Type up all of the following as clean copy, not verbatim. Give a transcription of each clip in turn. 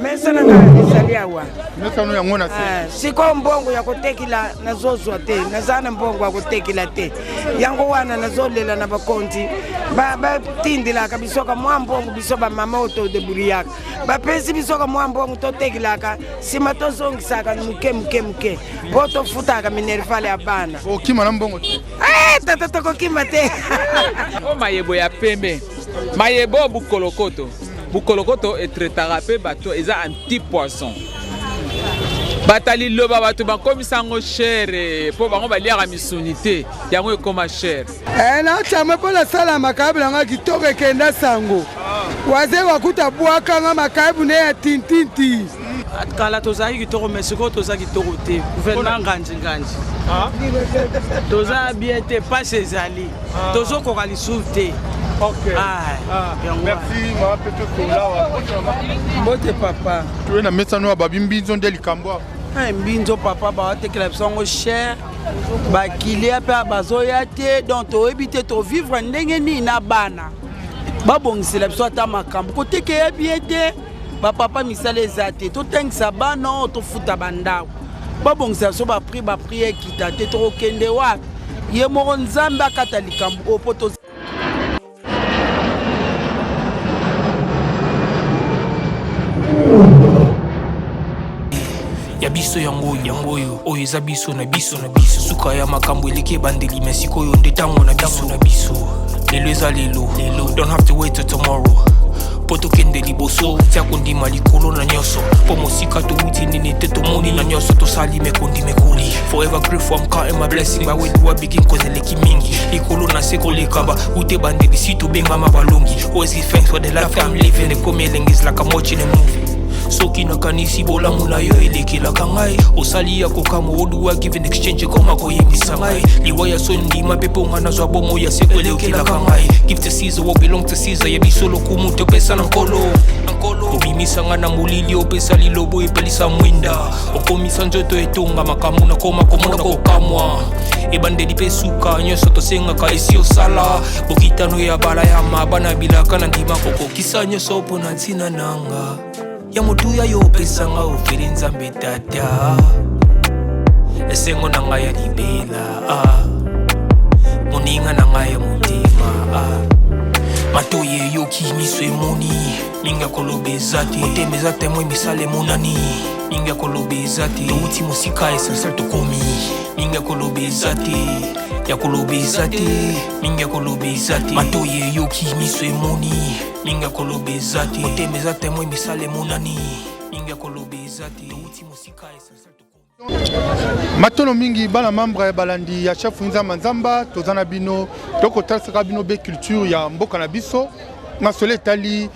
Mesa na ngai ezali awa. Mesa no yango na se. Ah, sikoyo mbongo ya kotekela nazozwa te, naza na mbongo ya kotekela te. Yango wana nazolela na bakonzi batindelaka biso ka mwa mbongo, biso bamama oyo todebruyaka, bapesi biso ka mwa mbongo totekelaka, nsima tozongisaka moke moke moke mpo tofutaka minerval ya bana. Okima na mbongo te? Eh, tata tokokima te. O mayebo ya pembe, mayebo bukolokoto. Bukolokoto etretaka mpe bato, eza anti poison. Bata liloba bato bakomisa yango chere mpo bango baliaka misuni te, yango ekoma chere. Eh, natyama mpo nasala makayabu na ngai kitoko ekenda sango waze wakuta bwaka nga makayabu ne ya tintinti. Kala tozalaki kitoko mais sikoyo toza kitoko te. Gouvernement nganji nganji. Toza bien te, pasi ezali. Tozokoka lisusu te. Ok. Ah, Ah, yango merci mama Peto Tolawa. Mbote papa. Toye na mesano ya babi mbinzo nde likambo awa. Ah, mbinzo papa bawatekela biso yango cher, bakilia mpe bazoya te, donc toyebi te tovivre ndenge nini na bana. Babongisela biso ata makambo koteka ya bien te, bapapa misala eza te, totangisa bana oyo tofuta bandako, babongisela biso baprix, baprix ekita te, tokokende wapi? Ye moko Nzambe akata likambo oyo mpo toza ya biso yango oyo, yango oyo, oyo eza biso na biso na biso. Suka ya makambo eleki ebandeli, mais sikoyo nde ntango na biso na biso. Lelo eza lelo, lelo, don't have to wait till tomorrow. Po tokende liboso, tia kondima likolo na nyonso. Po mosika towuti nini te tomoni na nyonso tosali mekondi mekoli. Forever grateful, I'm counting my blessing. By where do I begin? Cause eleki mingi. Likolo na se koleka ba ute bandeli si tobengama balongi. Always give thanks for the life I'm living. Ekomi elengi is like I'm watching a movie. Soki nakanisi bolamu na yo elekelaka ngai, osali ya kokamwa oduwa give in exchange ekoma koyebisa ngai liwa ya soni ndima mpe mpo nga nazwa bomoi ya seko elekelaka ngai. Give to Caesar what belong to Caesar, ya biso lokumu topesa na nkolo. Obimisa nga na molili, opesa lilobo epelisa mwinda, okomisa nzoto etonga makambo nakoma komona kokamwa. Ebandeli mpe suka nyonso tosengaka esi osala bokitano ya balayama bana bilaka na ndima kokokisa nyonso mpo na ntina nanga ya motuya yo opesanga ofeli nzambe tata esengo na ngai ya libela ah. Moninga na ngai ya motema ah. Matoyi eyoki miso emoni mingi ya koloba eza te, motema eza témoin misala emonani mingi ya koloba eza te, touti mosika essentiel tokomi mingi ya koloba eza te, ya koloba eza te, mingi ya koloba eza te, matoyi eyoki miso emoni mingi ya koloba eza te, motema eza témoin misala emonani mingi ya koloba eza te, touti mosika essentiel tokomi. Matono mingi bana membre balandi ya chef Nzamba Nzamba, toza na bino tokotalisaka bino be culture ya mboka na biso masolo etali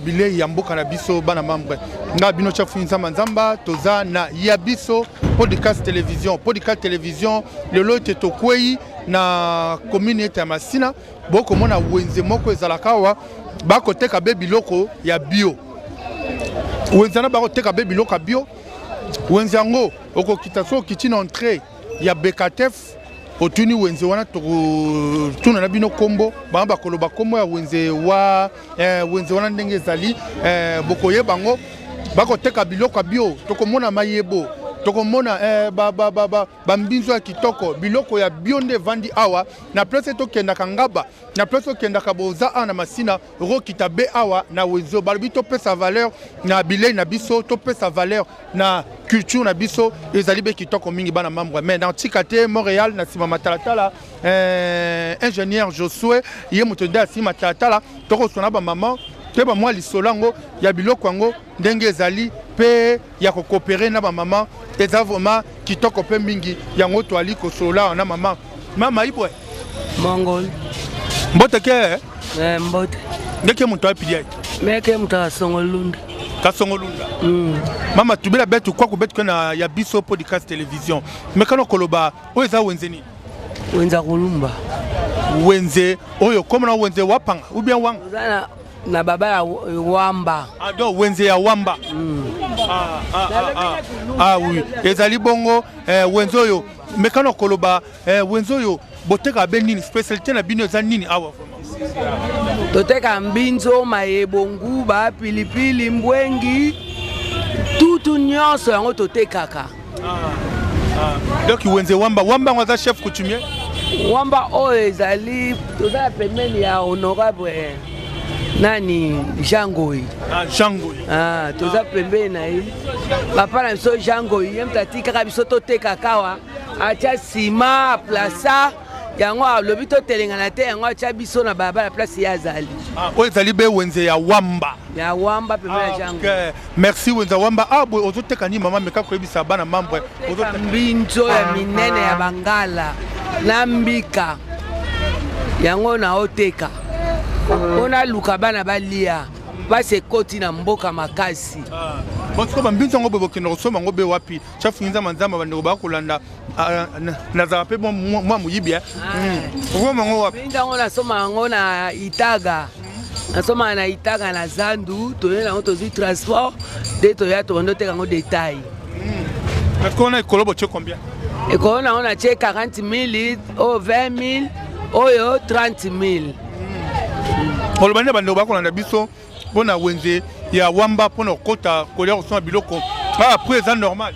bilei ya mboka na biso bana membre nga bino chef Nzamba Nzamba toza na ya biso podcast télévision, podcast télévision lelo ete tokwei na commune ete ya Masina bokomona wenze moko ezalaka awa bakoteka be biloko ya bio, wenze na bakoteka be biloko ya bio. Wenze yango okokita so okiti na entrée ya Bekatef otuni wenze wana tokotuna na bino kombo bango bakoloba kombo ya wenze wa wenze wana ndenge ezali bokoyeba yango bakoteka biloko ya bio, tokomona mayebo, tokomona bambinzo ya kitoko, biloko ya bio nde evandi awa na place tokendaka ngaba, na place tokendaka boza awa na Masina rokita be awa na wenze balobi topesa valeur na bilei na biso, topesa valeur na culture na biso, ezali be kitoko mingi bana membre. Mais na tika te Montréal na nsima matalatala ingénieur Josué ye moto nde asima matalatala, tokosona ba maman te ba mwa lisolo yango ya biloko yango ndenge ezali pe ya kokopere na ba maman, eza vraiment kitoko pe mingi yango toali kosolola na mama. Mama Ibwe Mongol mbote ke? Mbote. Ndeke moto apidia? Meke moto asongolunda. Kasongolunda. Mama tubela betu kwa kubetu na ya biso podcast télévision. Mekano koloba oyo eza wenze nini? Wenza kolumba. Wenze oyo koma na wenze wapanga ou bien wanga? Oza na baba ya wamba. Ah donc wenze ya wamba. Ah oui, ezali bongo wenze oyo mekano koloba wenze oyo boteka be nini, spécialité na bino eza nini awa vraiment? Toteka mbinzo, mayebo, nguba, pilipili, mbwengi. Tutu nyonso yango totekaka. Ah, ah. Donc wenze Wamba, Wamba yango aza chef coutumier? Wamba oyo ezali toza na pembeni ya honorable nani Jean Ngoyi. Ah, Jean Ngoyi. Ah, toza pembeni na ye. Papa na biso Jean Ngoyi ye moto atikaka biso totekaka awa, atya nsima aplasa yango alobi totelengana te, yango atya biso na balabala place ye azali. Ah, oyo ezali be wenze ya Wamba. Ya Wamba pembeni ya Ah, Jean ok. Ngoyi. Merci wenza Wamba. Ah, boye ozoteka nini mama, meka koyebisa bana membre. Ozoteka mbinzo ya minene ya bangala na mbika yango naoteka mpo naluka bana balia, mpasi ekoti na mboka makasi. Bon, sikoyo bambinzo yango boye bokende kosomba yango be wapi? Chafu nzamba nzamba bandeko bakolanda, nazala mpe mwa moyibi. Okoma yango wapi? Mbinzo yango nasomba yango na Itaga, nasomaka na Itaga na Zandu, toye yango tozwi transport nde toya tobandi oteka yango detail. Parce que wana ekolo botie combien? Ekolo nango natie 40 000, oyo 20 000, oyo 30 000. Oloba nde bandeko bakolanda biso mpona wenze ya Wamba, mpona kokota kolia kosomba biloko, ah, prix eza normal?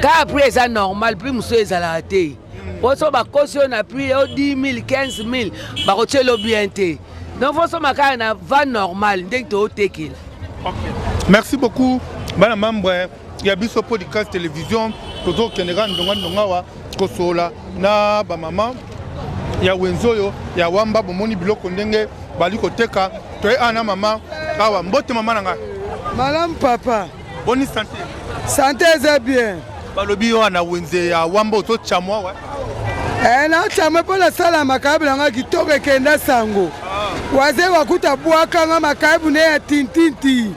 Kaka prix eza normal, prix mosusu ezalaka te. Po so bakosi oyo na prix oyo 10 000, 15 000, bakotiela bien te. Donc faut soma kaka na va normal ndenge tootekela. Merci beaucoup bana membre ya biso podcast télévision. Tozokende kaka ndonga ndonga awa kosola na bamama ya wenze oyo ya Wamba. Bomoni biloko ndenge bali koteka. Toye awa na mama awa. Mbote mama na ngai. Malamu papa. Boni santé? Santé eza bien. Balobi yo na wenze ya Wamba ozotya mwa wa Eh, natyamwe mpo nasala makayabu na ngai kitoko ekenda sango. Waze wakuta bwakanga makayabu ne ya tintinti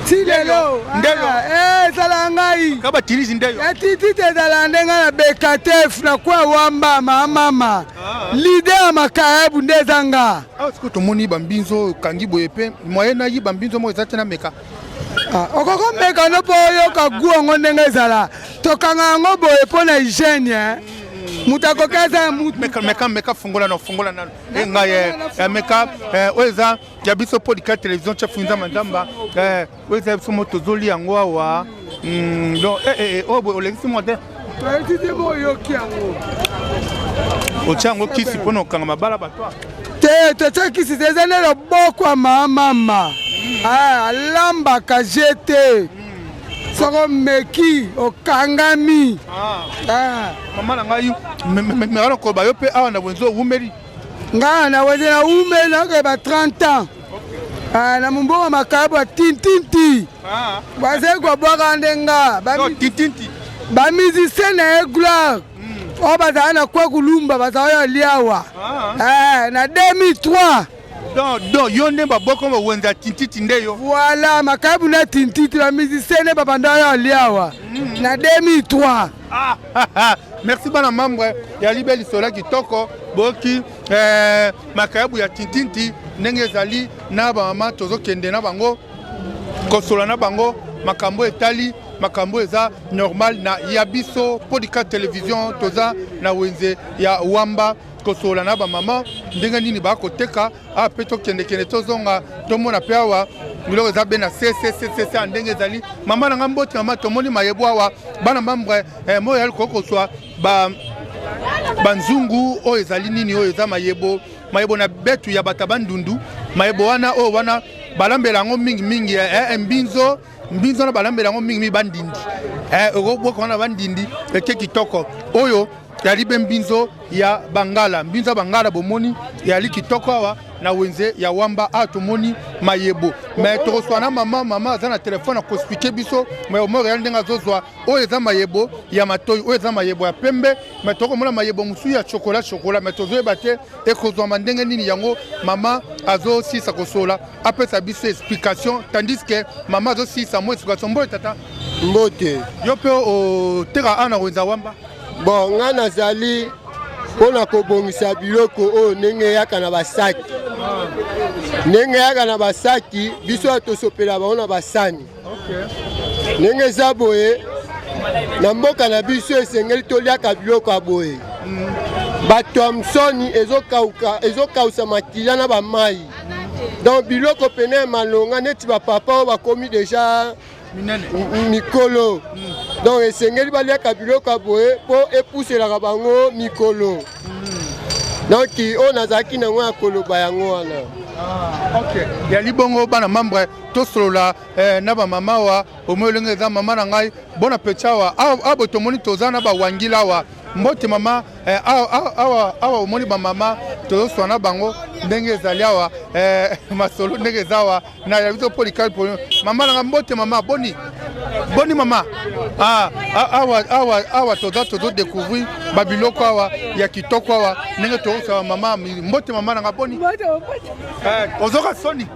ti lelo. Ndeyo. Ah, eh, ezala ngai ka batilisi ndeyo. Ya tintiti ezala nde ngai na bekatef na kwa Wamba mamama leader ya makayabu nde eza nga. Awa sikoyo tomoni bambinzo okangi boye, mpe moyen nayiba mbinzo moko eza te na meka? Ah, okoki meka no mpo oyoka gu yango ndenge ezala. Tokanga yango boye mpo na hygiène, eh. Moto akoki aza ya mutu. Meka, meka, meka, fungola nano, fungola nano. E ngai meka oyo eza ya biso podcast télévision chef nzamba nzamba, oyo eza ya biso mo tozoli yango awa. Donc oyo boye olekisi mwa te. Toyeti te mo oyoki yango. Otia yango kisi mpona kokanga mabala bato? Te, totia kisi te, eza nde loboko ya mamama. Ah, alambaka je te, soko omeki okangami. Ah. Mama na ngai, meka na koloba yo mpe awa na wenze owumeli? Ngai na wenze na umeli nakeba 30 ans. Ah, na mombongo makayabu ya tintinti bazali kobwaka nde nga. Tintinti. Bamusicien na ye gloire oyo bazala na kwa kulumba bazala oyo liawa na 2003. Donc yo nde baboko ba wenze ya tintiti nde yo? Voilà, makayabu na tintiti, bamusicien nde babanda oyo liawa na 2003. Ah, merci bana membre ya libe lisolo kitoko. Boyoki makayabu ya tintinti ndenge ezali na bamama. Tozokende na bango kosola na bango makambo etali makambo eza normal na ya biso podcast télévision. Toza na wenze ya Wamba kosola na bamama ndenge nini bakoteka awa. Mpe tokendekende tozonga tomona mpe awa biloko eza be na cccc ya ndenge ezali. Mama na ngai, mbote mama. Tomoni mayebo awa bana membre moyo yali koki kozwa banzungu oyo ezali nini? Oyo eza mayebo, mayebo na betu ya bato ya Bandundu. Mayebo wana oyo wana balambela yango mingimingi mbinzo. Mbinzo wana balambela yango mingimingi bandindi, okoboka wana bandindi eke kitoko. Oyo yali be mbinzo ya bangala, mbinzo ya bangala. Bomoni yali kitoko awa na wenze ya Wamba. Awa tomoni mayebo, mais tokoswa na mama. Mama aza na telefone, akoexpliquer biso mayebo moko yali ndenge azozwa. Oyo eza mayebo ya matoi, oyo eza mayebo ya pembe, mais tokomona mayebo mosusu ya chocolat chocolat, mais tozoyeba te ekozwama ndenge nini. Yango mama azosilisa kosola, apesa biso explication. Tandis que mama azosilisa mo explication, mbote tata. Mbote. Yo mpe oteka awa na wenza Wamba? Bon, ngai nazali mpona kobongisa biloko oyo ndenge eyaka na basaki, ndenge eyaka na basaki, biso ya tosopela bango na basani. Ndenge eza boye na mboka na biso, esengeli toliaka biloko ya boye. Bato ya msoni ezokausa makila na bamai. Donc biloko pene ya malonga neti bapapa oyo bakomi déjà. Mikolo. Donc esengeli baliaka biloko ya boye mpo epuselaka bango mikolo. Donc oyo nazalaki nango ya koloba yango wana. Ah, ok, yali bongo bana membre tosolola eh, na bamama awa. Omoi olenge eza mama na ngai, bon appétit. Awa awa boye tomoni toza na bawangila awa. Mbote mama. Eh, awa awa awa omoni bamama tozoswana na bango ndenge ezali awa, eh, masolo ndenge eza awa na ya biso polikali po mama nanga. Mbote mama, boni boni mama? Ah, awa awa awa toza tozodécouvrir babiloko awa ya kitoko awa ndenge tozosala. Mama, mbote mama nanga, boni? Eh, ozoka soni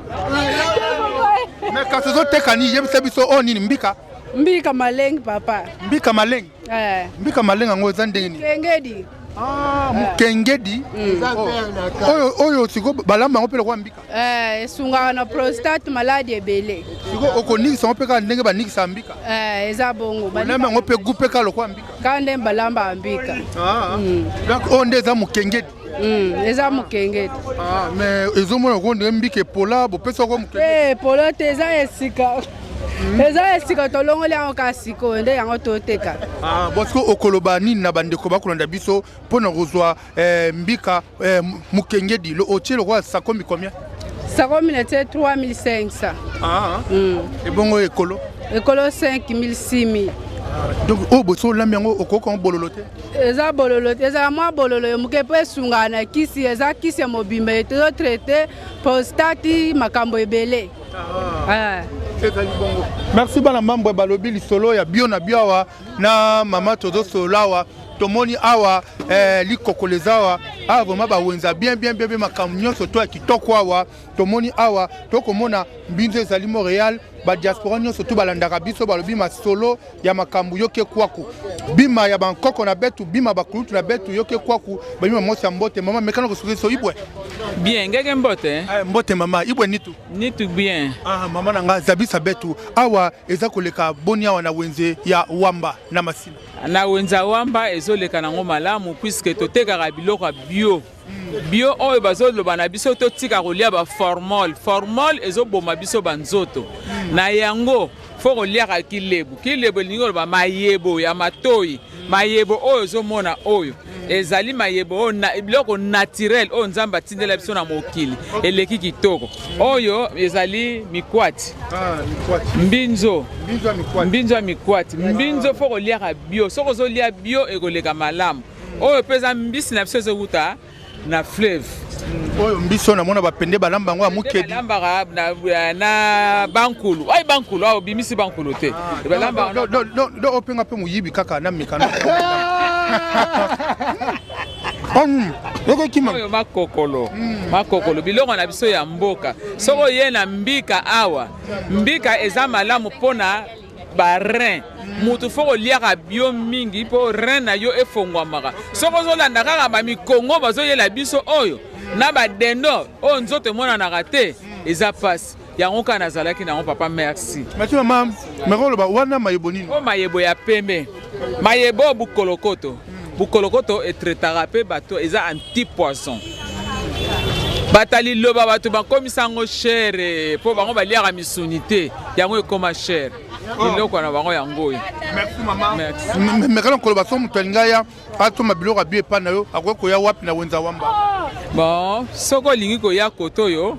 me kasi ozoteka nini? Yebisa biso oyo nini, mbika? Mbika malengi, papa. Mbika malengi? Eh. Mbika malengi yango eza ndenge nini? Kengedi. Ah, mokengedi oyo oyo siko balamba yango mpe lokola mbika? Eh, esungaka na prostate, maladi ebele. Siko okonikisa yango mpe kaka ndenge banikisaka mbika? Eh, eza bongo. Olamba yango mpe gu mpe kaka lokola mbika? Kaka ndenge balambaka mbika. Donc oyo nde eza mokengedi? Eza mokengedi. Mais ezomona ko ndenge mbika epola, bopesa ko mokengedi? Eh, polo te, eza esika, eza esika tolongoli yango kaka sikoyo nde yango toteka. Bon, siko okoloba nini na bandeko bakolanda biso mpona kozwa eh, mbika eh, mokengedi? Otie lokola sakombi combien? Sakombi na tie 3500. Ah. Ebongo ekolo? Ekolo 5000, 6000. Donc oyo boso olambi yango, okoki yango bololo te? Eza bololo te, ezala mwa bololo ya moke mpo esungaka na kisi. Eza kisi ya mobimba, tozotraite prostate, makambo ebele. Ah. Ezali bongo. Merci bana mambwe. Balobi lisolo ya bio na bio awa na mama tozosolola awa. Tomoni awa eh, likokolo eza awa. Awa vraiment bawenza bien bien bien bien, makambo nyonso to ya kitoko awa tomoni awa. Tokomona mbinzo ezali Montréal, badiaspora nyonso to balandaka biso. Balobi masolo ya makambo yoke kwaku bima ya bankoko na betu, bima bakulutu na betu yoke kwaku babima mosi ya. Mbote mama, mekana kosuki so ibwe. Bien, ngeke mbote. Eh, mbote mama, ibwe nitu? Nitu bien. Ah, mama na nga, zabisa betu awa eza koleka boni awa na wenze ya Wamba na Masina? Na wenze ya Wamba ezoleka nango malamu puisque totekaka biloko ya bio bio. Oyo bazoloba na biso totika kolia baformol. Formol ezoboma biso banzoto na yango. Fo koliaka kilebu. Kilebu elingi koloba mayebo ya matoi. Mayebo oyo ozomona oyo ezali mayebo oyo na, biloko naturel oyo Nzambe atindela biso na mokili, eleki kitoko. Oyo ezali mikwati, mbinzo, mbinzo ya mikwati, mbinzo. Fo koliaka bio. Soki ozolia bio ekoleka malamu. Oyo mpe eza mbisi na biso, ezowuta na fleuve. Oyo mbisi oyo namona bapende balamba yango ya mokedi. Balambaka na bankulu. Ai, bankulu awa obimisi bankulu te, balambaka. Do openga mpe moyibi kaka na mekano okokima. Oyo makokolo, makokolo, biloko na biso ya mboka. Soki oye na mbika awa, mbika eza malamu mpona barein. Mutu fo koliaka bio mingi mpo rein na yo efongwamaka. Soki ozolanda kaka bamikongo bazoyela biso oyo na badendo oyo nzoto emonanaka te, eza mpasi. Yango kaka nazalaki nango, papa, merci. Merci mama. Meko oloba wana mayebo nini? Oyo mayebo ya pembe, mayebo bukolokoto. Bukolokoto etraitaka mpe bato, eza anti poison. Bato liloba bato bakomisa yango cher mpo bango baliaka misuni te, yango ekoma cher. Biloko na bango yango oyo. Merci mama. Mekana koloba so moto alingi aya atoma biloko ya bio epai na yo, akoki koya wapi na wenza Wamba? Bon, soki olingi koya kote oyo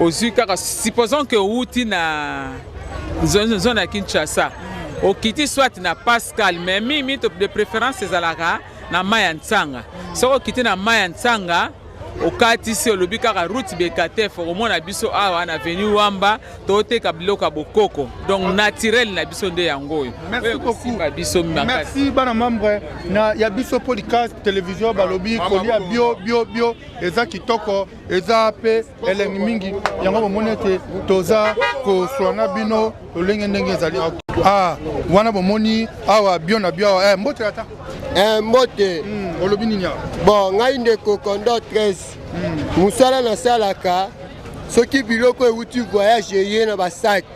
ozwi kaka, supposons ke outi na zone ya Kinshasa, okiti soit na Pascal, mais mingi de préférence ezalaka na mai ya Ntsanga. Soki okiti na mai ya Ntsanga, okatisi, olobi kaka route Bekatef, okomona biso awa na avenue Wamba. Toteka biloko ya bokoko, donc naturel na biso nde yango oyo. Merci beaucoup. Biso merci bana membre na ya biso podcast télévision. Balobi kolia bio bio bio eza kitoko, eza mpe elengi mingi. Yango bomoni ete toza koswana bino lolenge ndenge ezali. Ah, wana bomoni awa bio na bio awa. Eh, mbote ata. Eh, mbote. Olobi nini awa? Bon, ngai ndeko Condor 13. Mosala nasalaka, soki biloko euti voyage eye na basaki,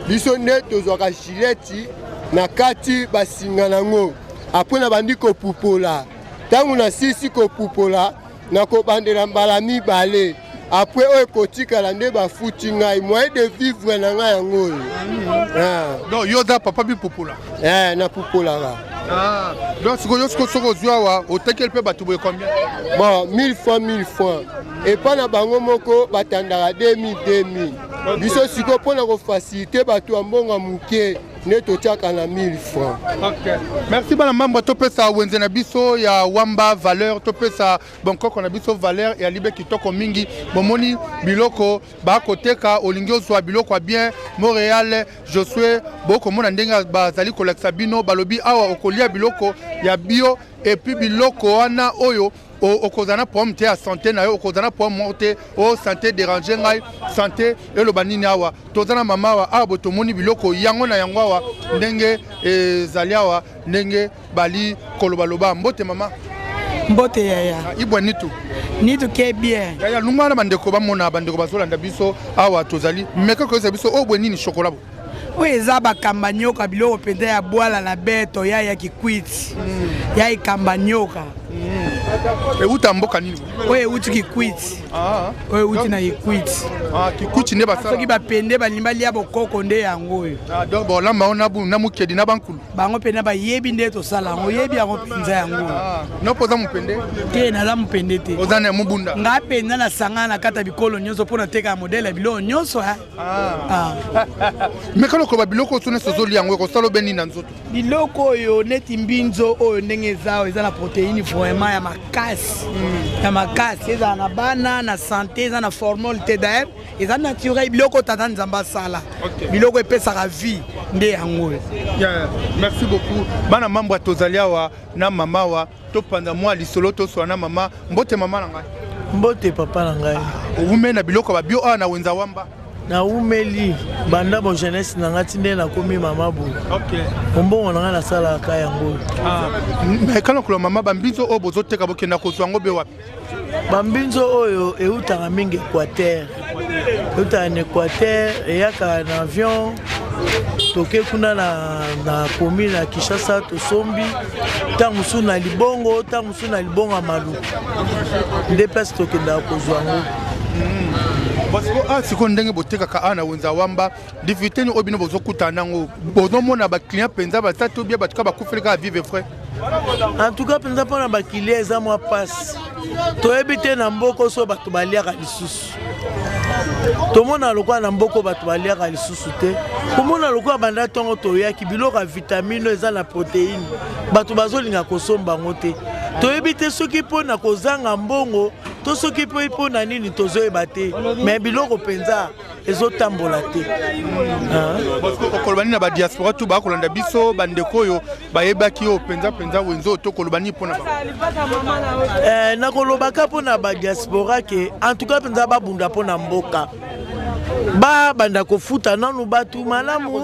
biso nde tozwaka gileti na kati basinga nango. Apres nabandi kopupola. Ntango nasilisi kopupola, nakobandela mbala mibale. Après oyo ekotikala nde bafuti ngai moyen de vivre na ngai yango oyo. Ah. Donc yo oza papa bipupula? Eh, napupolaka. Ah. Donc sikoyo sikoyo soki ozwi awa otekeli mpe bato boye combien? Bon, 1000 francs 1000 francs. Epai na bango moko batandaka 2000 2000. Biso sikoyo mpo na kofacilite bato ya mbongo ya moke nde totiaka na 1000 francs. Okay. Merci bana mambwa, topesa wenze na biso ya Wamba valeur, topesa bonkoko na biso valeur ya libe kitoko mingi. Bomoni biloko bakoteka, olingi ozwa biloko ya bien Montréal Josue, bokomona ndenge bazali kolakisa bino, balobi awa okolia biloko ya bio et puis biloko wana oyo okozala na problème te ya santé na yo, okozala na problème moko te o santé déranger ngai, santé eloba nini. Awa toza na mama awa, awa bo tomoni biloko yango na yango awa ndenge ezali awa ndenge bali kolobaloba. Mbote mama. Mbote yaya. Ibwa nitu. Nitu ke bien. Yaya lungwa na bandeko bamona, bandeko bazolanda biso awa tozali meka koyesa biso oyo boye nini chocolat bo? Oyo eza bakamba nyoka, biloko mpenza ya bwala na beto ya ya kikwiti ya ekamba nyoka. Euta mboka nini? Oyo euti kikwiti. Oyo euti na kikwiti. Kikwiti nde basala. Soki bapende balingi balia bokoko nde yango oyo. Donc bolamba ngo na mukedi na bankulu. Bango mpenza bayebi nde tosala yango, oyebi yango mpenza yango. No mpo oza mopende? Te, naza mopende te. Oza na mobunda? Nga mpenza nasangana na kati ya bikolo nyonso mpo nateka ya modele ya biloko nyonso. Meka lokola biloko oyo nyonso ozolia yango ekosala obe nini na nzoto? Biloko oyo neti mbinzo oyo ndenge eza oyo eza na protéine vraiment ya makasi, ya makasi, ezala na bana na santé, eza na formol te, d'ailleurs eza naturel, biloko tata Nzambe asala, biloko epesaka vie nde yango oyo. Merci beaucoup bana mambo. Tozali awa na mama awa, topanza mwa lisolo, toswa na mama. Mbote mama na ngai. Mbote papa na ngai. Owumeli na biloko babio awa na wenza Wamba? Nawumeli banda bo jeunesse na ngai ti nde nakomi mama boye. Mombongo na ngai nasalaka yango. Mais kana koloba mama, bambinzo oyo bozoteka bokenda kozwa yango be wapi? Bambinzo oyo eutaka mingi Équateur, eutaka na Équateur, eyaka na avion, toke kuna na commune ya Kinshasa, tosombi ntango mosusu na Libongo, ntango mosusu na Libongo ya Maluku, nde place tokendaka kozwa yango. Parce sikoyo ndenge botekaka awa na wenza Wamba, difficulté nini oyo bino bozokutana nango? Bozomona baclient mpenza baza to bia bato kaka bakufeli kaka vivre frais? En tout cas mpenza mpona bakilia eza mwa mpasi, toyebi te na mboka so bato baliaka lisusu. Tomona lokola na mboka bato baliaka lisusu te, komona lokola banda ntongo toyaki biloko ya vitamine oyo eza na protéine, bato bazolinga kosomba yango te. Toyebi te soki mpona kozanga mbongo to soki mpe mpona nini, tozoyeba te, mais biloko mpenza ezotambola te. Okoloba nini na badiaspora tu bakolanda biso, bandeko oyo bayebaki oyo mpenza mpenza wenze oyo, tokoloba nini mpona? Nakolobaka mpona badiaspora ke en tout cas mpenza babunda mpona mboka, babanda kofuta nanu bato malamu,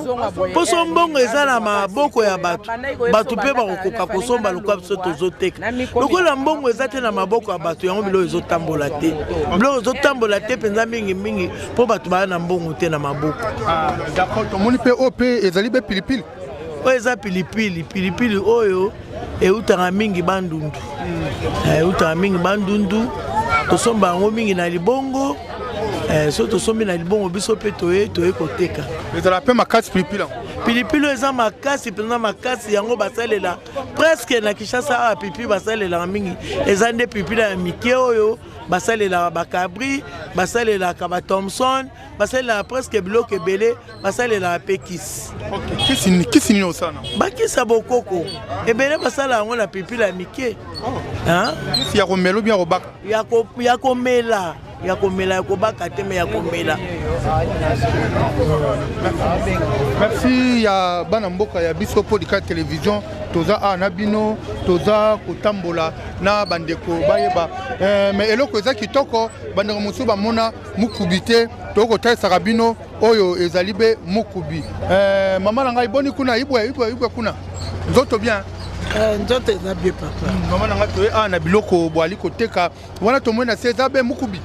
mpo so mbongo eza na maboko ya bato, bato mpe bakokoka kosomba lokola biso tozoteka. Lokola mbongo eza te na maboko ya bato, yango biloko ezotambola te, biloko ezotambola te mpenza mingimingi mpo bato baya na mbongo te na maboko. D'accord, tomoni mpe oyo mpe ezali be pilipili. Oyo eza pilipili, pilipili oyo eutaka mingi Bandundu, eutaka mingi Bandundu, tosomba yango mingi na Libongo. So tosombi na Libongo, biso mpe toye koteka. Ezala mpe makasi pilipili yango? Pilipili oyo eza makasi mpenza makasi, yango basalela presque na Kinshasa awa. Pilipili basalelaka mingi eza nde pilipili ya mike oyo basalelaka bacabri, basalelaka bathomson, basalelaka presque biloko ebele, basalelaka mpe kisi. Kisi nini osala? Bakisi ya bokoko ebele basala yango na pilipili ya mike. Kisi ya komela ou bien kobaka? Ya komela, ya komela, ya kobaka te, mais ya komela. Merci ya bana mboka ya biso Podika Télévision. Toza awa na bino, toza kotambola na bandeko bayeba, mais eloko eza kitoko, bandeko mosusu bamona mukubi te, tokotalisaka bino oyo ezali be mukubi. Mama na ngai, boni kuna? Ibwe ibwe ibwe kuna, nzoto bien? Nzoto eza bien, papa. Mama na ngai, toye awa na biloko bwali koteka wana, tomoni na se eza be mukubi.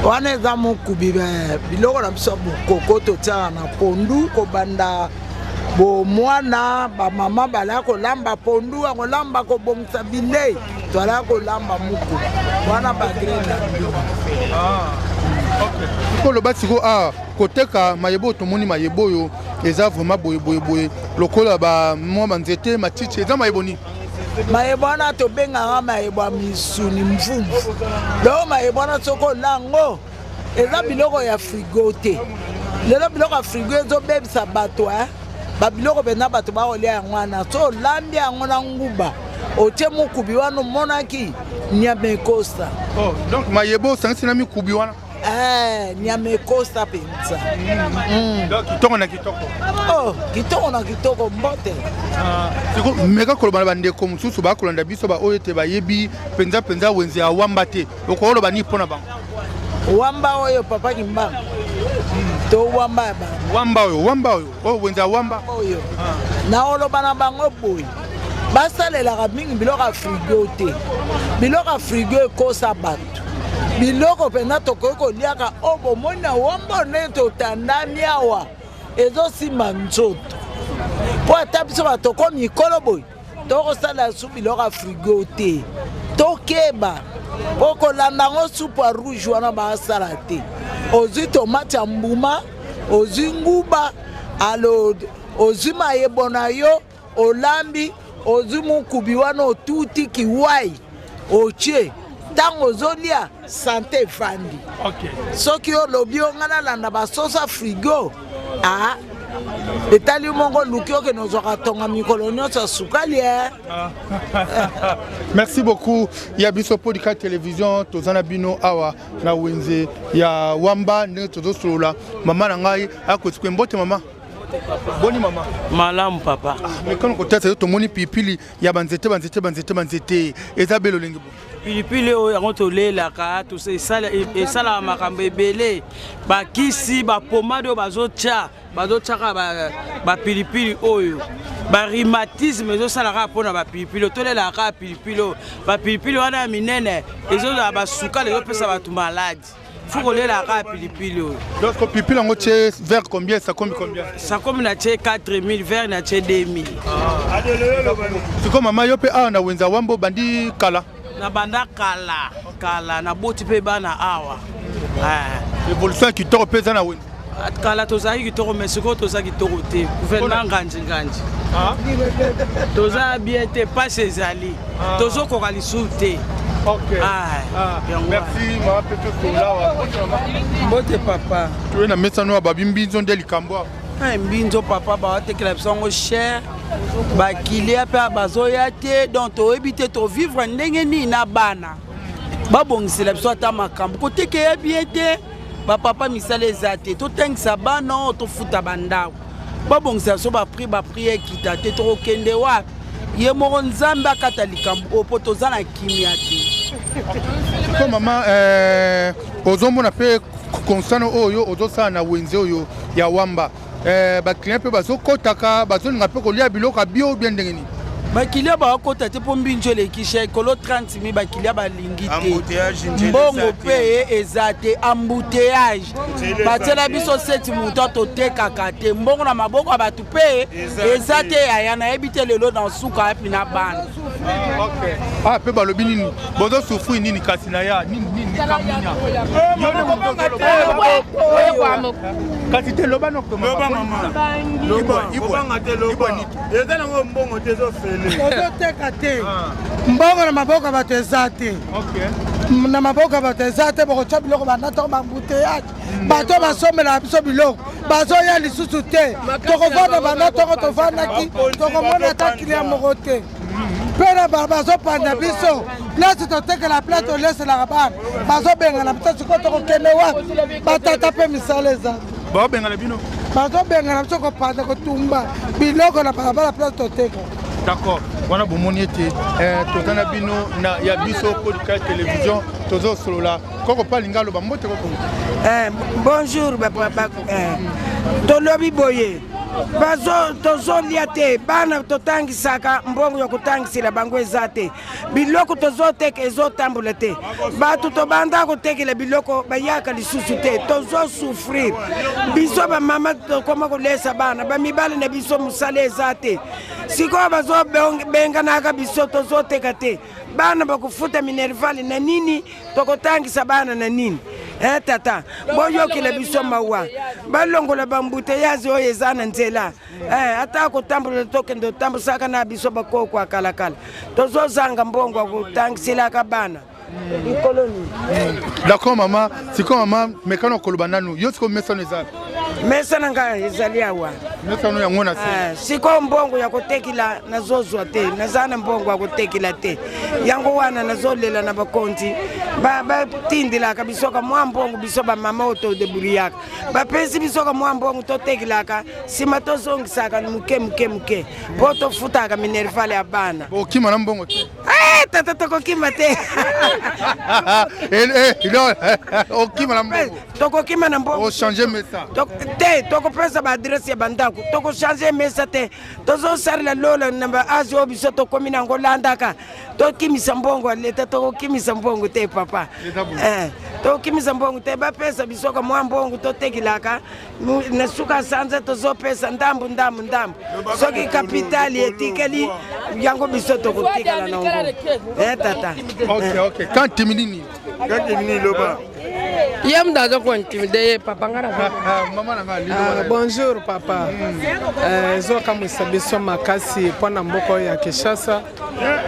Wana eza mokubi, biloko na biso ya bokoko totiaka na pondu kobanda. Bomwana bamama balaya kolamba pondu ya kolamba kobongisa bilei, toalaya kolamba mukubi wana bagraine na mbinzo. Ah, koloba sikoyo ah, koteka mayebo oyo tomoni mayebo oyo eza vraiment boye boye boye lokola ba mwa banzete matiti eza mayebo nini? Mayebo wana tobengaka mayebo ya misuni mvumvu. Donc mayebo wana soki olango eza biloko ya frigo te. Lelo biloko ya frigo ezobebisa bato eh? Babiloko mpenza bato bakolia yango wana, so olambi yango na nguba otie mokubi wana omonaki nyama ekosa. Oh, donc mayebo osangisi na mikubi wana Eh, nyama ekosa mpenza. Donc kitoko na kitoko. Oh, kitoko na kitoko mbote. Siko meka koloba na bandeko mosusu bakolanda biso baoyo ete bayebi mpenza mpenza wenze ya wamba te, okoloba nini mpo na bango? Wamba oyo papa Kimbangu to wamba ya bango? Wamba oyo, wamba oyo, oyo wenze ya wamba oyo. Naoloba na bango boye, basalelaka mingi biloko ya frigo te. Biloko ya frigo ekosa bato. Biloko mpenza tokoki koliaka oyo bomoni na wamba ndenge totandami awa ezosimba nzoto, mpo ata biso bato ko mikolo boye tokosala su biloko ya frigo te. Tokeba mpo kolanda yango supu ya rouge wana basala te. Ozwi tomate ya mbuma, ozwi nguba, alo ozwi mayebo na yo olambi, ozwi mukubi wana otuti kiwai otie, ntango ozolia sante efandi. Soki olobi o nga nalanda basoso ya frigo, ah, etali moko luki okende ozwaka tonga mikolo nyonso ya sukali eh. Merci beaucoup ya biso Podika Television, toza na bino awa na wenze ya wamba ndenge tozosolola. Mama na ngai akotikwe mbote mama. Boni mama? Malamu papa. Ah, mekano kotasa yo tomoni pilipili ya banzete banzete banzete banzete eza belo lenge bo. Pilipili oyo yango tolelaka, esalaka makambo ebele, bakisi bapomade oyo bazotya, bazotyaka bapilipili oyo, barhumatisme ezosala kaka mpona bapilipili oyo tolelaka kaka pilipili oyo. Bapilipili wana ya minene ezozala basukali, ezopesa bato maladi. Faut kolela kaka pilipili oyo. Donc pilipili yango tie verre combien, ça combien combien? Ça combien na tie 4000 verre na tie 2000. Siko mama yo pe awa na wenza wambo bandi kala? Na banda kala kala, na boti pe bana awa. Evolution ya kitoko pe eza na wenza. Kala tozalaki kitoko, mais sikoyo toza kitoko te. Gouvernement nganji nganji. Toza bien te, pasi ezali. Tozokoka lisusu te. Merci mama Petro Tolawa. Mbote papa. Toye na mesano ya babi mbinzo nde likambo awa. Mbinzo papa bawatekela biso yango cher, bakilia mpe bazoya te, donc toyebi te tovivre ndenge nini na bana. Babongisela biso ata makambo koteka ya bien te, bapapa misala eza te, totangisa bana oyo tofuta bandako. Babongisela biso baprix, baprix ekita te, tokokende wapi? Ye moko Nzambe akata likambo oyo mpo toza na kimia te. Siko mama, ozomona mpe constant oyo ozosala na wenze oyo ya wamba, baclient mpe bazokotaka, bazolinga mpe kolia biloko ya bio bien ndenge nini? Bakilia bakota te mpo mbinzo eleki cher, kolo 30 000 bakilia balingi te, mbongo mpe eza te, embouteillage batiela biso seti moto totekaka te, mbongo na maboko ya bato mpe eza te. Yaya nayebi te lelo na suka wapi na bana. Ah, mpe balobi nini? Bozosufri nini kasi na ya nini nini kaminya? Kasi te loba no eza nango mbongo te, ezofele ozoteka te, mbongo na maboko ya bato eza te, na maboko ya bato eza te. Bokotya biloko banda ntongo bambuteyage, bato basombelaka biso biloko bazoya lisusu te. Tokovanda banda ntongo tovandaki, tokomona ata kilia moko te. Mpe na bazopanda biso place totekela, place toleselaka bana, bazobengana biso. Sikoyo tokokende wapi? Batata mpe misala eza. Bazobengana bino? Bazobengana biso, kopanda kotumba biloko na balabala place toteka. D'accord, wana bomoni ete toza na bino na ya biso Podika Télévision, tozosolola koko pa alinga aloba. Mbote koko. Bonjour, tolobi boye. Bazo tozolia te, bana totangisaka mbongo ya kotangisela bango eza te, biloko tozoteka ezotambola te, bato tobanda kotekela biloko bayaka lisusu te, tozosouffrir biso bamama tokoma kolesa bana bamibali na biso mosala eza te, sikoyo bazobenganaka biso tozoteka te, bana bakofuta minerval na nini? Tokotangisa bana na nini? Eh, tata boyokela biso mawa, balongola bambuteyazi oyo eza na nzela eh, ata kotambola tokende otambusaka na biso bakoko ya kalakala, tozozanga mbongo ya kotangiselaka bana likolo nini. D'accord mama, sikoyo mama mekano koloba nanu yo sikoyo mesano eza mesa na ngai ezali awa mesano yango na se. Eh, sikoyo mbongo ya kotekela nazozwa te, naza na mbongo ya kotekela te, yango wana nazolela na bakonzi batindelaka biso ka mwa mbongo, biso bamama oyo todebruyaka bapesi biso ka mwa mbongo totekelaka, nsima tozongisaka moke moke moke mpo tofutaka minerval ya bana. Okima na mbongo te? Eh, tata tokokima te. Okima na mbongo? Tokokima na mbongo. Ochange mesa te, tokopesa baadresse ya bandako, tokochange mesa te, tozosalela lola na baage oyo biso tokomi nango, landaka tokimisa mbongo ya leta, tokokimisa mbongo te papa, eh, tokokimisa mbongo te, bapesa biso ka mwa mbongo totekelaka na suka sanza, tozopesa ndambu ndambu ndambu, soki kapitali etikeli yango biso tokotikala nango. Eh, tata. Ok, ok. Quand nini? Quand nini loba? Ye mutu aza kointimide ye papa nga na mama na nga. Ah, bonjour papa. Ezokamwisa biso makasi mpo na mboka oyo ya Kinshasa.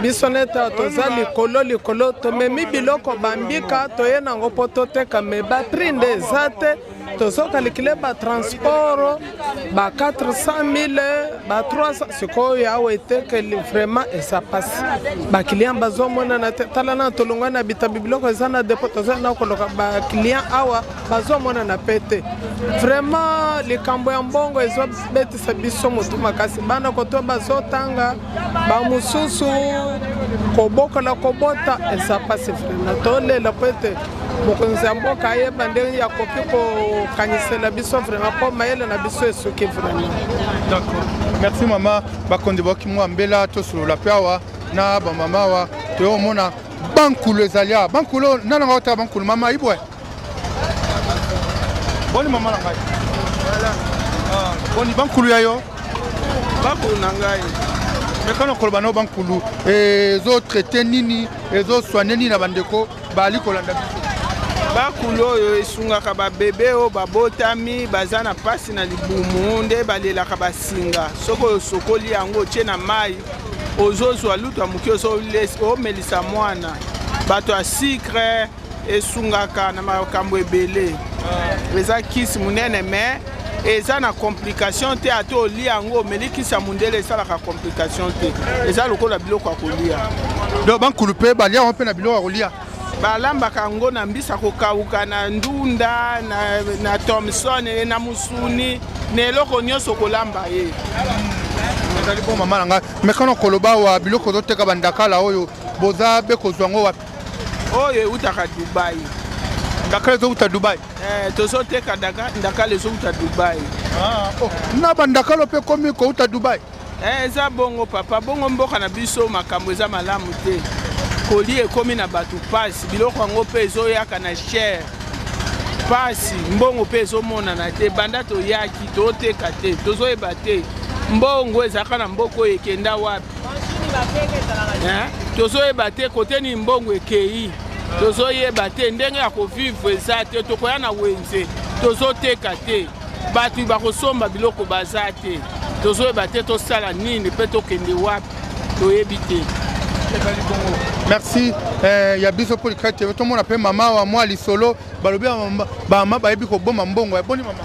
Biso neta toza likolo likolo, tomemi biloko bambika toye nango mpo toteka, me baprix nde eza te. Tozokalikile batransport ba 400 000, ba 300. Sikoyo awa etekeli vraiment eza mpasi, baclient bazomonana te. Tala na tolongwa na bitabi, biloko eza na depo, toza na koloka baclient awa bazomonana pe te. Vraiment likambo ya mbongo ezobetisa biso motu makasi. Bana koto bazotanga, bamosusu kobokola kobota eza mpasi. Vraiment tolela po ete mokonzi ya mboka ayeba ndenge akoki kokanisela biso vraiment, mpo mayele na biso esuki vraiment. D'accord. Merci mama. Bakonzi baoki mwa mbela tosolola mpe awa na bamama awa toyomona bankulu ezali awa. Bankulu nananga otala bankulu mama ibwe. Boni mama na ngai? Boni bankulu ya yo? Bankulu na ngai. Mekana koloba nao bankulu ezotraite nini, ezosoigne nini na bandeko bali kolanda biso? Bakulu oyo esungaka babebe oyo babotami baza na mpasi na libumu, nde balelaka basinga. Soki oyo osokoli yango otie na mai, ozozwa lutu ya moke omelisa mwana. Bato ya sikre esungaka na makambo ebele. Eza kisi monene, mais eza na complication te. Ata olia yango, omeli kisi ya mondele, esalaka complication te, eza lokola biloko ya kolia. Donc bankulu mpe balia yango mpe na biloko ya kolia? Balambaka yango na mbisa kokauka, na ndunda, na thomson, na musuni, na eloko nyonso kolamba ye. Ezali bon mama na ngai. Mekana koloba awa biloko ozoteka bandakala oyo boza be kozwa yango wapi? Oyo eutaka Dubai. Ndakala ezouta Dubai? Eh, tozoteka ndakala ezouta Dubai. Ah, oh. Na bandakala mpe ekomi kouta Dubai? Eh, eza bongo papa, bongo mboka na biso makambo eza malamu te. Kolia ekomi na bato pasi, biloko yango mpe ezoyaka na cher. Pasi, mbongo mpe ezomonana te. Banda toyaki toteka te, tozoyeba te mbongo ezalaka na mboka oyo ekenda wapi. Tozoyeba te kote nini mbongo ekei, tozoyeba te ndenge ya kovivre eza te. Tokoya na wenze tozoteka te, bato bakosomba biloko baza te, tozoyeba te tosala nini mpe tokende wapi, toyebi te. Ezali bongo. Merci. Eh, ya biso mpo Likaya TV tomona mpe mama wa mwa lisolo balobi bamama bayebi koboma mbongo. Boni mama?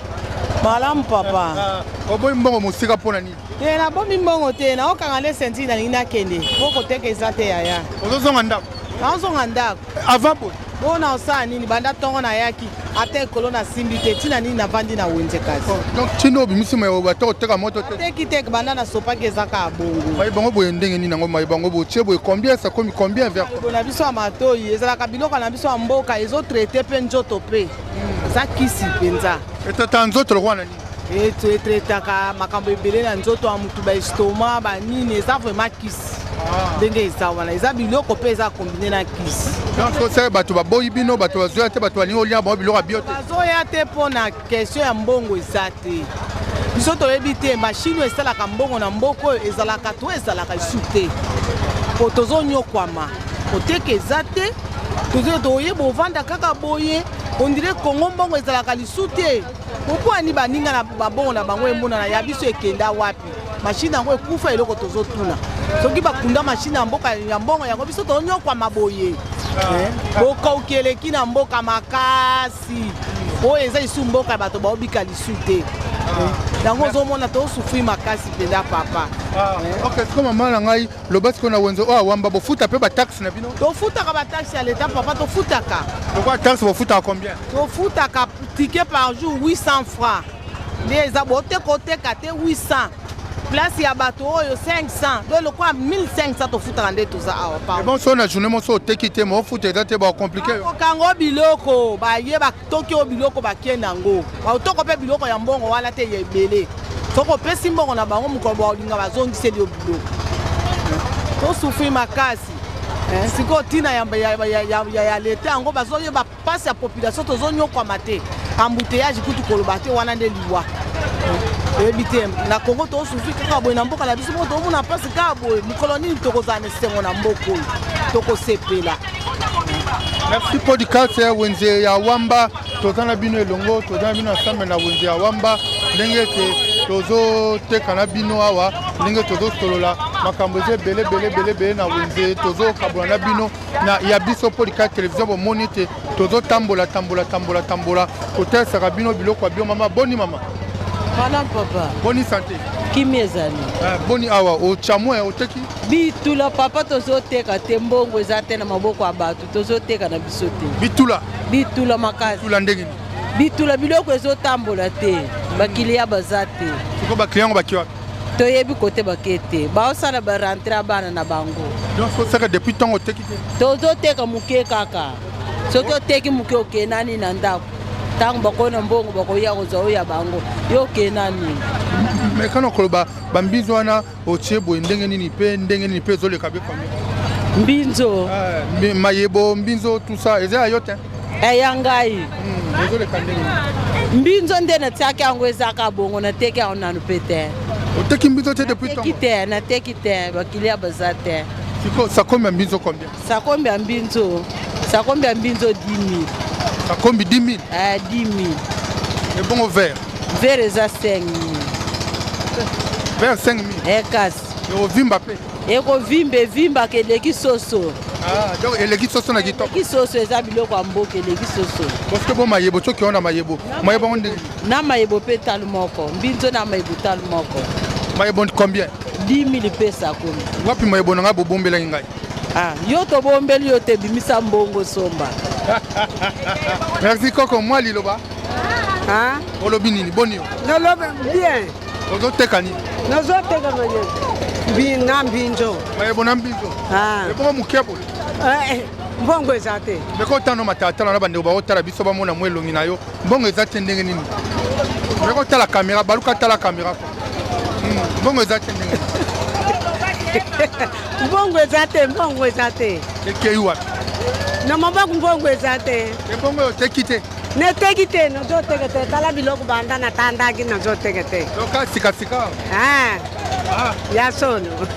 Malamu papa. Oboyi mbongo mosika mpo na nini? Te, nabomi mbongo te, naokanga nde sentire, nalingi nakende mpo koteka eza te yaya. Ozozonga ndako? Naozonga ndako. Avant boye? Mpo na osala nini? Banda ntongo nayaki, ata ekolo nasimbi te. Ntina nini navandi na wenze kasi? Donc ntina obimisi mayo ata koteka moto te? Teki te, banda nasopaki eza kaka bongo. Maye bango boye ndenge nini yango? Maye bango botie boye combien? Ça komi combien vers? Na biso ya matoi ezalaka biloko na biso ya mboka, ezotraite mpe nzoto mpe eza kisi mpenza. Etata nzoto lokola na nini? Etraitaka makambo ebele na nzoto ya motu, baestoma banini, eza vraiment kisi ndenge eza wana. Eza biloko mpe eza combine na kisi. Donc osala bato baboyi bino, bato bazoya te, bato balingi olia bango biloko ya bio te. Bazoya te mpo na question ya mbongo eza te. Biso toyebi te mashine oyo esalaka mbongo na mboka oyo ezalaka to ezalaka lisusu te, po tozonyokwama, koteka eza te. Toyeba ovanda kaka boye, ondire Kongo mbongo ezalaka lisusu te. Mpo baninga na babongo na bango emonana, ya biso ekenda wapi? Mashine yango ekufa. Eloko tozotuna, soki bakunda mashine ya mboka ya mbongo yango, biso tonyokwama boye. Bokauki eleki na mboka makasi. Oyo eza lisu mboka ya bato baobika lisu te. Yango ozomona tosouffrir makasi mpenza, papa. Ok, siko mama na ngai, loba sikoyo na wenze oyo awamba, bofuta mpe bataxe na bino? Tofutaka bataxe ya leta, papa, tofutaka. Lokola taxe, bofutaka combien? Tofutaka ticket par jour 800 francs nde eza. Boteka, oteka te, 800. Place ya bato oyo 500, donc lokola 1500 tofutaka nde toza awa. Bon, so na journée moso oteki te, mofuta eza te, bacompliquer. Okango biloko, baye batoki oyo biloko, bakende yango, batoko mpe biloko ya mbongo wana te ya ebele. Soki opesi mbongo na bango, mokolo baolinga bazongiseli yo biloko. Tosouffrir makasi. Sikoyo ntina ya leta yango, bazoyeba mpasi ya population, tozonyokwama te. Embouteillage kutu koloba te, wana nde liwa. Toyebi te, na Kongo tosouffrir kaka boye, na mboka na biso moko tomona mpasi kaka boye. Mokolo nini tokozala na esengo na mboka oyo, tokosepela? Merci. Podcast ya wenze ya Wamba, toza na bino elongo, toza na bino ensemble na wenze ya Wamba. Ndenge ete tozoteka na bino awa, ndenge tozosolola makambo eza ebele ebele ebele ebele na wenze, tozokabola na bino na ya biso Podcast Télévision. Bomoni ete tozotambola tambola tambola tambola, kotalisaka bino biloko ya bio. Mama, boni mama? Malamu, papa. Boni santé? Kimi ezali. Boni awa, ochamwe oteki? Bitula, papa, tozoteka te. Mbongo eza te na maboko ya bato, tozoteka na biso te. Bitula? Bitula makasi. Bitula ndenge nini? Bitula, biloko ezotambola te, baclients baza te. Siko baclients yango baki wapi? Toyebi kote bake te, baosala barentrée ya bana na bango. Donc osaka depuis ntango oteki te? Tozoteka moke kaka. Soki oteki moke, okenda nini na ndako? Ntango bakona mbongo, bakoya kozwa oyo ya bango, yo okenda nini? Mais kana koloba bambinzo wana otie boye, ndenge nini mpe ndenge nini mpe ezoleka be combien? Mbinzo? Mayebo, mbinzo, tout ça eza ya yo te? Eya ngai. Ezoleka ndenge nini? Mbinzo nde natiaki yango, ezaka bongo, nateki yango nanu mpe te. Oteki mbinzo te depuis? Nateki te, nateki te, baclients baza te. Sikoyo sakombi ya mbinzo combien? Sakombi ya mbinzo, sakombi ya mbinzo 10 000. Sakombi 10 000? Eh, 10 000. Ebongo verre? Verre eza 5 000. Verre 5 000? Eh, kasi. Ekovimba mpe? Ekovimba, evimbaka, eleki soso. Ah, donc eleki soso na kitoko? Eleki soso, eza biloko ya mboka, eleki soso. Parce que bo mayebo, soki ona mayebo, mayebo yango ndenge? Na mayebo mpe talo moko, mbinzo na mayebo talo moko. Mayebo combien? 10 000 mpe sakomi. Wapi mayebo na ngai bobombelaki ngai? Ah, yo tobombeli yo te, bimisa mbongo somba. Merci koko. Mwa liloba, olobi nini? Boni yo? Nalobi bien. Ozoteka nini? Nazoteka mayebo na mbinzo. Mayebo na mbinzo. Ebongo moke boye? Mbongo eza te. Meko otano matalatala na bandeko baotala biso, bamona mwa elongi na yo. Mbongo eza te ndenge nini? Meko otala caméra, baluka tala caméra. Mbongo eza te ndenge? Mbongo eza te, mbongo eza te. Ekei wapi? Na maboko mbongo eza te. Ebongo oyo oteki te? Neteki te, nazoteka te. Tala biloko banda natandaki, nazoteka te. Yoka sikasika. Ya solo.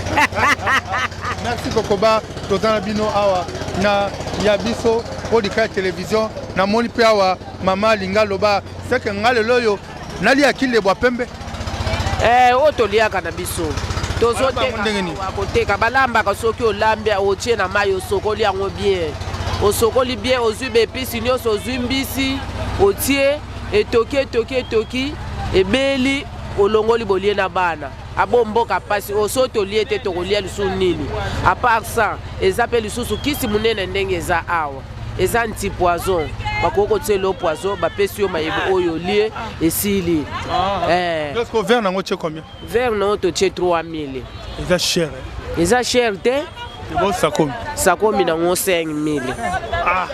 Merci kokoba. Toza na bino awa na ya biso Podika ya Télévision. Namoni mpe awa mama alinga aloba seke nga lelo oyo naliaki lebwa pembe. Oyo toliaka na biso, tozoteka koteka, balambaka. Soki olambi, otie na mai, osokoli yango bien, osokoli bien, ozwi baépices nyonso, ozwi mbisi, otie, etoki, etoki, etoki, ebeli, olongoli, bolie na bana. Abo mboka mpasi oyo, so tolie te, tokolia lisusu nini? À part ça, eza mpe lisusu kisi monene. Ndenge eza awa, eza anti poison. Bakoki kotiela yo poison, bapesi yo mayebo oyo, olie, esili. Est-ce verre nango tie combien? Verre nango totie 3000. Eza cher? Eza cher te. Sakomi. Sakomi nango 5000. Ah.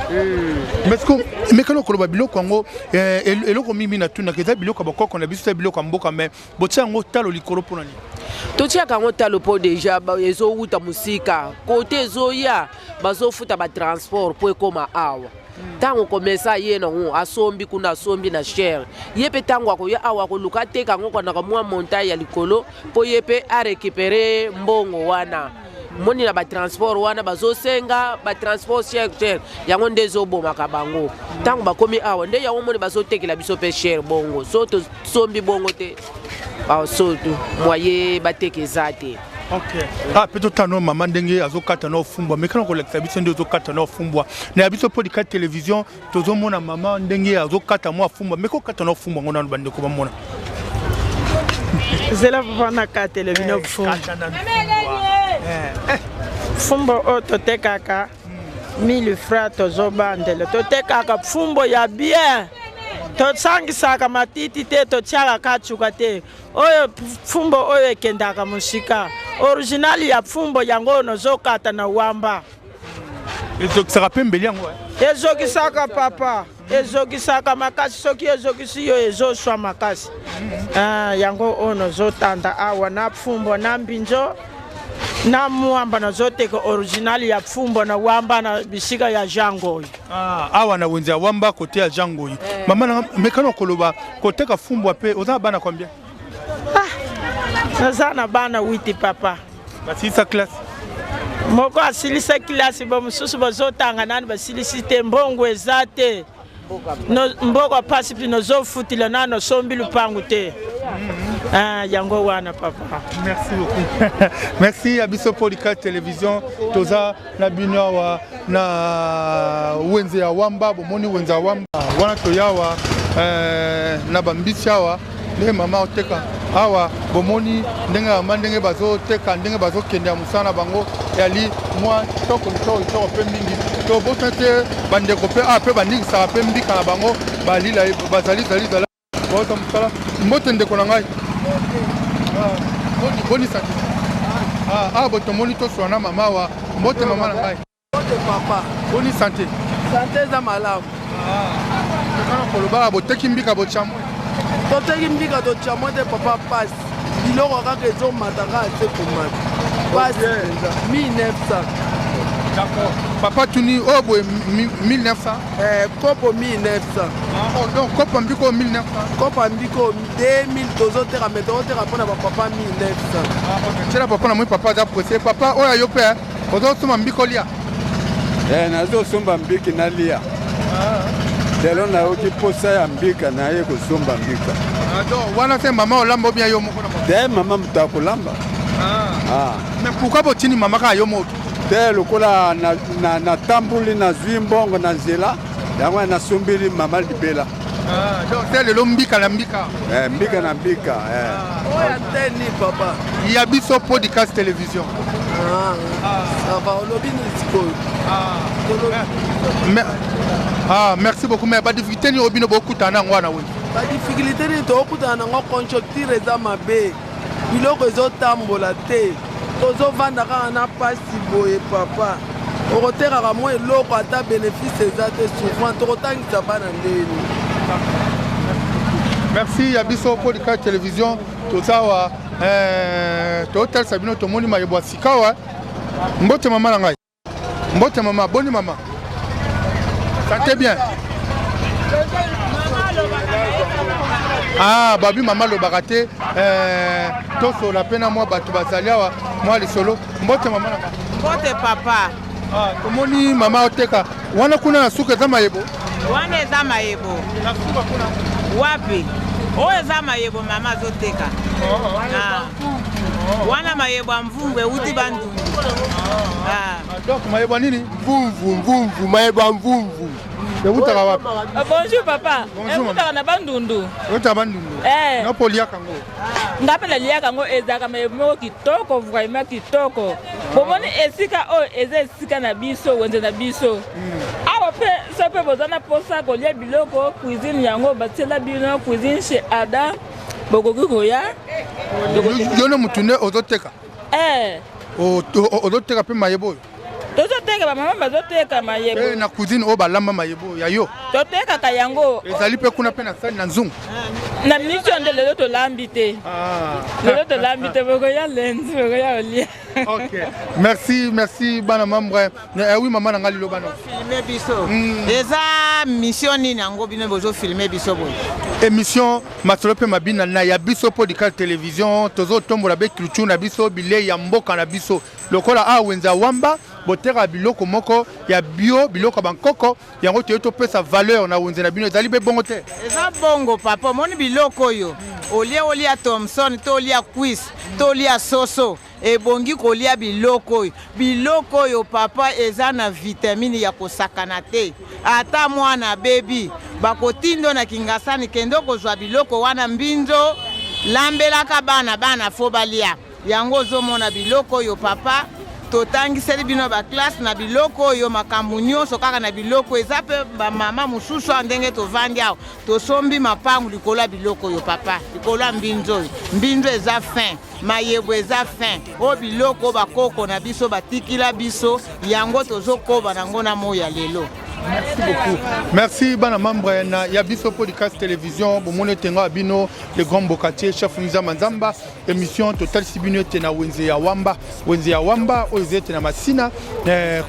Mais siko mekana koloba biloko yango eh, eloko mingi natunaka eza biloko ya bakoko na biso eza biloko ya mboka mais botia yango talo likolo mpo na nini? Totiaka yango talo mpo deja ezowuta mosika kote ezoya bazofuta batransport mpo ekoma awa ntango komesa ye nango asombi kuna asombi na chere ye mpe ntango akoya awa akoluka ateka yango kwanaka mwa montagne ya likolo mpo ye mpe arekipere mbongo wana moni na batransport wana bazosenga batransport cher cher yango nde ezobomaka bango ntango bakomi awa nde yango moni bazotekela biso mpe cher bongo so tosombi bongo te so moye bateka eza te. Okay. Ah, pe totala no mama ndenge azokata no fumbwa mekana kolakisa biso nde ozokata no fumbwa na ya biso mpo lika television tozomona mama ndenge azokata mwa fumbwa meka okata no fumbwa ngo nano bandeko bamona zela papa nakatele bino eh, fumbwa eh, eh. fumbo oyo totekaka 1000 francs tozobandela totekaka fumbo ya bien tosangisaka matiti te totiaka kacuka te oyo fumbo oyo ekendaka mosika original ya fumbo yango oyo nozokata na wamba ezokisaka mpe mbeli yango eh? ezokisaka papa ezokisaka makasi soki ezokisi yo ezoswa makasi mm. ah, yango oyo nozotanda awa na fumbo na mbinzo na mwamba nazoteka original ya fumbo na wamba na bisika ya jango oyo ah, awa na wenze ya wamba kote ya Jean Ngoyi eh. Mama na mekano koloba koteka fumbwa pe oza na bana combien? Ah, naza na bana 8 papa. Basilisa classe? Moko asilisa classe ba mosusu bazotanga nani basilisi te mbongo eza te. Mboka pasi mpe nozofutila nano osombi lupangu te. Mm -hmm. Ah, yango wana papa. Merci beaucoup. Merci à biso Polika Télévision. Toza na bino awa na wenze ya wamba bomoni wenze ya wamba wana toyawa eh, na bambisi awa ndenge mama oteka awa bomoni ndenge mama ndenge bazoteka ndenge bazokende ya mosala na bango yali mwa kitoko kitoko kitoko mpe mingi tobosana te bandeko mpe awa mpe baningisaka mpe mbika na bango balila bazali zali zali Bota mosala. Mbote ndeko na ngai. Ah, boni santé. Ah, ah botomoni toswana na mama wa. Mbote mama na ngai. Mbote papa. Boni santé. Santé eza malamu. Ah. Tokana koloba boteki mbika bochamwe. Toteki mbika tochamwe te papa pasi. Biloko kaka ezomata kaka se komata. Pasi mpenza 1900. D'accord. Papa tuni oyo oh, boye 1900 Eh, kopo 1900. Ah, oh, donc kopo mbiko 1900. Kopo mbiko 2000 tozoteka mais tozoteka mpona bapapa 1900. Ah, ok. Tiela papa na moi papa aza pressé. Papa oyo yo mpe ozosomba mbiko lia. Eh, nazosomba mbiki nalia. Ah. Lelo nayoki mposa ya mbika naye kosomba mbika. Ah, donc wana se mama olamba obia yo moko na te mama moto akolamba. Ah. Ah. Mais pourquoi botini mama kaka yo moko? Te lokola natamboli na, na nazwi mbongo na nzela yango nasombeli mama libela. Ah, donc te lelo mbika na mbika. Eh, mbika na mbika. Eh. Oyo antenne papa. Ya biso podcast télévision. Ah, ah. Ça va olobi nini sikoyo? Ah. Mais, ah, merci beaucoup mais ba difficulté nini obino bokutana yango wana wenze? Ba difficulté nini tokutana nango conjoncture eza mabe. Biloko ezotambola te. Tozovanda kaka na pasi boye papa. Okotekaka mwa eloko ata bénéfice eza te souvent tokotangisa bana ndeni. Merci ya biso Podika Television toza awa eh, totalisa bino tomoni mayebo ya sika awa. Mbote mama na ngai. Mbote mama, boni mama. Sante bien. Ah, babi mama alobaka te eh, tosola mpe na mwa bato bazali awa mwa lisolo. Mbote mama na ngai. Mbote papa. Ah, tomoni mama oteka wana kuna na suka eza mayebo. Wana eza mayebo. Na suka kuna. Wapi? Oyo eza mayebo mama azoteka. Oh, oh. Ah. Wana mayebo ya mvungu euti Bandundu. Ah. Donc mayebo ya nini? Mvumvu, mvumvu, mayebo ya mvumvu. Eutaka wapi? Ah, bonjour papa. Bonjour. Eutaka na Bandundu. Eutaka Bandundu. Eh. Napo oliaka yango. Nga mpe naliaka yango ezalaka mayebo moko kitoko vraiment kitoko. Bomoni esika oyo eza esika na biso wenze na biso. Hmm. Awa mpe so mpe boza na mposa kolia biloko cuisine yango batiela bino cuisine chez Ada. Bokoki koya. Yo nde motu nde ozoteka? Eh. Ozoteka mpe mayebo oyo? Tozoteka, bamama bazoteka mayebo. Eh, na cuisine oyo balamba mayebo ya yo? Totekaka yango. Ezali mpe kuna mpe na sani na nzungu? Na miniti oyo nde lelo tolambi te. Lelo tolambi te, bokoya lundi, bokoya olia. Ok, merci, merci bana membre. Eh, oui mama na ngai, liloba no. Filme biso. Eza mission nini yango bino bozofilme biso boye? Émission Masolo mpe Mabina na ya biso Podicale Télévision, tozotombola be culture na biso, bilei ya mboka na biso. Lokola awa wenze ya Wamba botekaka biloko moko ya bio, biloko ya bankoko, yango toye topesa valeur na wenze na bino. Ezali be bongo te? Eza bongo papa. Omoni biloko oyo olie, olia thomson to olia cuisse to olia soso, ebongi kolia biloko oyo. Biloko oyo papa eza na vitamine ya kosakana te. Ata mwana abebi, bakotindo na Kingasani, kende kozwa biloko wana, mbinzo, lambelaka bana, bana fo balia yango. Ozomona biloko oyo papa, totangiseli bino baklasse na biloko oyo, makambo nyonso kaka na biloko. Eza mpe bamama mosusu awa, ndenge tovandi awa, tosombi mapangu likolo ya biloko oyo papa, likolo ya mbinzo oyo. Mbinzo eza fin, mayebo eza fin. Oyo biloko bakoko na biso batikila biso, yango tozokoba nango na moi ya lelo. Merci beaucoup. Merci bana membre na ya biso podcast télévision. Bomoni ete nga bino le grand mbokatier chef Nzamba Nzamba, émission totalisi bino ete na wenze ya Wamba, wenze ya Wamba oyo eza ete na Masina,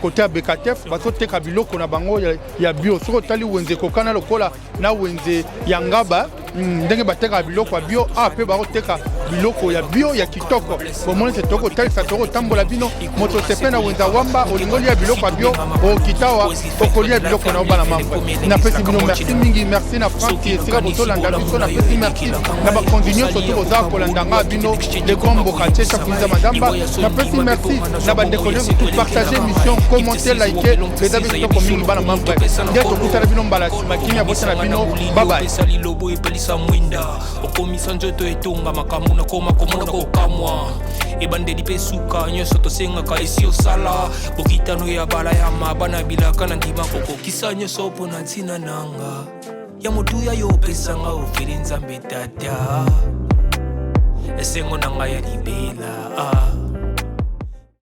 côté ya Bekatef, bazoteka biloko na bango ya bio. Soki otali wenze ekokana lokola na wenze ya Ngaba, ndenge batekaka biloko ya bio, a mpe bakoteka biloko ya bio ya kitoko. Bomoni ete tokotalisa, tokotambola bino moto sepe na wenze ya Wamba. Olingi olia biloko ya bio, okitawa okolia biloko na yo. Bana membre, napesi bino merci mingi. Merci na France esika bozolanda biso. Napesi merci na bakonzi nyonso to boza kolanda nga bino le grand mbokatier chef Nzamba Nzamba. Napesi merci na bandeko nyonso. To partage émission, commenter, like, eza biso kitoko mingi. Bana membre, nde tokutana bino mbala nsima. Kimia bota na bino, babai. Opesa lilobo, epelisa mwinda, okomisa nzoto etonga makambo nakoma komona kokamwa. Ebandeli mpe suka, nyonso tosengaka esi osala. Bokitano ya bala ya mabana bilaka na ndima kokokisa nyonso mpo na ntina nanga ya motuya. Yo opesanga ofeli Nzambe Tata, esengo na ngai ya libela, ah.